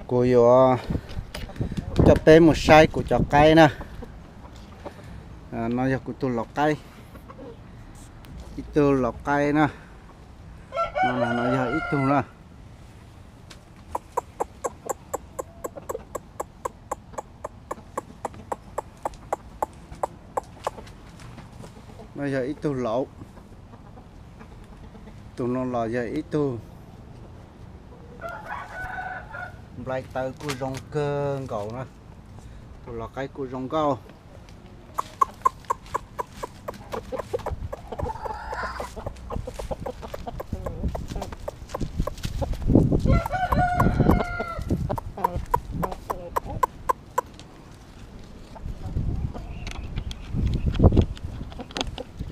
Kuv yuav coj peb mus saib kuv cov qaib na. No yog kuv tug laus qaib, ib tug laus qaib na. No yog ib tug na. No yog ib tug laus. Tus no los yog ib tug nplai taw kuj zoo kawg nkaus na. Tus laus qaib kuj zoo nkauj.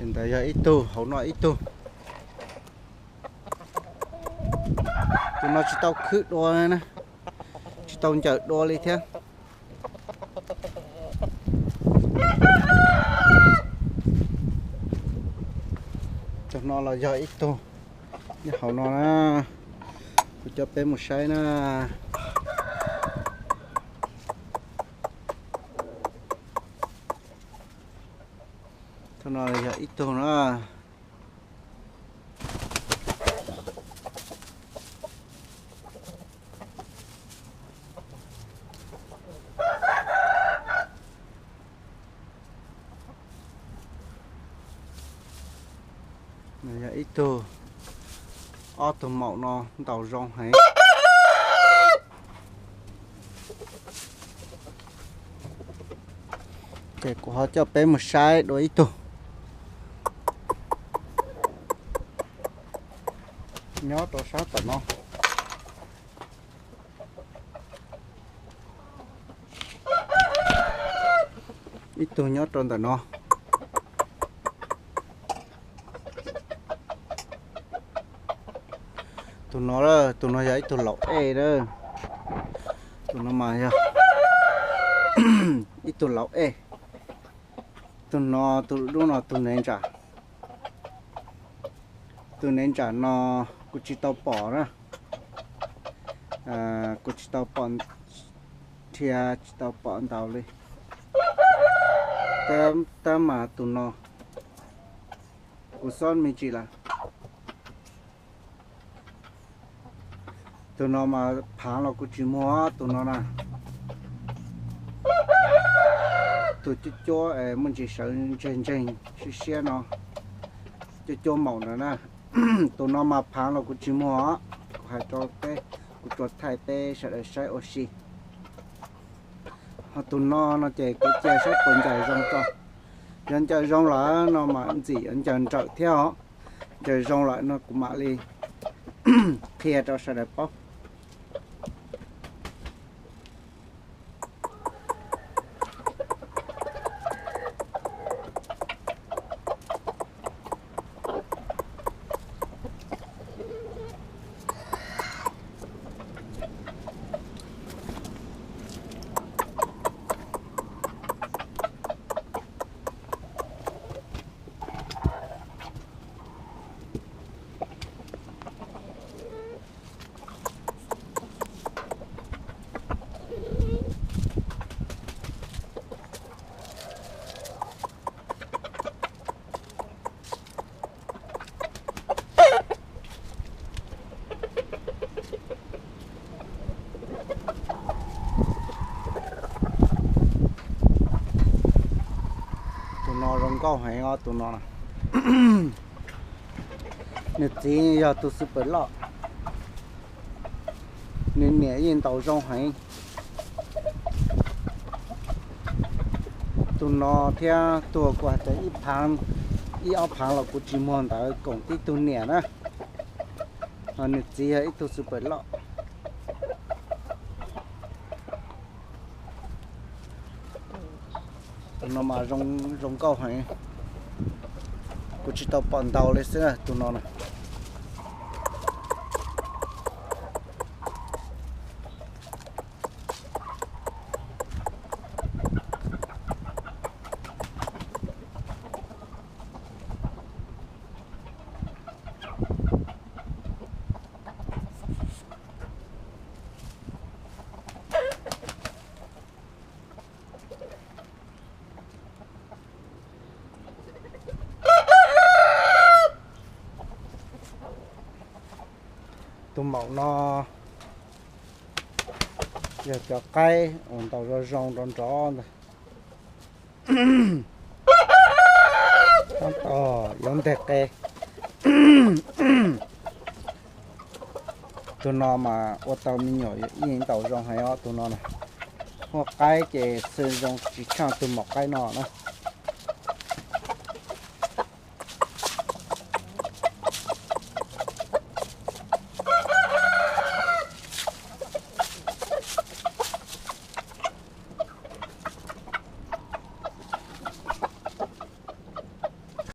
Ntawd yog ib tug, hauv no ib tug. Tus no tsis tau khwb dua na, tsis tau ncaws dua li thiab. Tus no los yog ib tug nyob hauv no na. Kuv coj peb mus saib na. Tus no yog ib tug na. Yog ib tug, ob tug maum no ntaus zoo heev. Ces kuv ho coj peb mus saib dua ib tug nyob rau sab tom no. Ib tug nyob rau ntawm no. Tus no, tus no yog ib tug laus ej na. Tus no mas yog ib tug laus ej. Tus no, tus dub no tus nev ntsam. Tus nev ntsam no kuv tsis tau pom na. Kuv tsis tau pom, dhia tsis tau pom ntau li. Tab mas tus no kuv xob me ntsis lawm. Tus no mas phaav los kuv tsis muag tus no na. Tus cuab cuab es muaj ntsis sawv ntseeg ntseeg siab siab no, cuab cuab maum ntawd na. Tus no mas phaav los kuv tsis muag, kuv hais rau peb, kuv tsuas thaij peb sawv daws saib ua si. Ho tus no no ces kuv cia saib puas ncaws zoo tso. Yog ncaws zoo lawm no mas ntxim yuav ncaws nrawm thiab os. Ncaws zoo lawm no kuv mam li qhia rau sawv daws paub. Tus no zoo nkauj heev os tus no. Nws txiv yog tus super loj, nws niam yeej ntaus zoo heev. Tus no thiab tus kuv hais tias ib phav, ib ob phav los kuv tsis muag ntawd koom tib tug niam na. Ho nws txiv yog ib tug super loj. Tus no mas zoo nkauj heev. Kuv tsis tau pom ntau li xwb tus no na. Tus maum no yog cov qaib uas ntaus zoo zoo nrov nrov ntawd. Tab tom yuav nteg qe. Tus no mas ua tau me nyuam yeej ntaus zoo heev os tus no na. Muaj qaib ces xwb zoo tsis tshaaj tus maum qaib no na.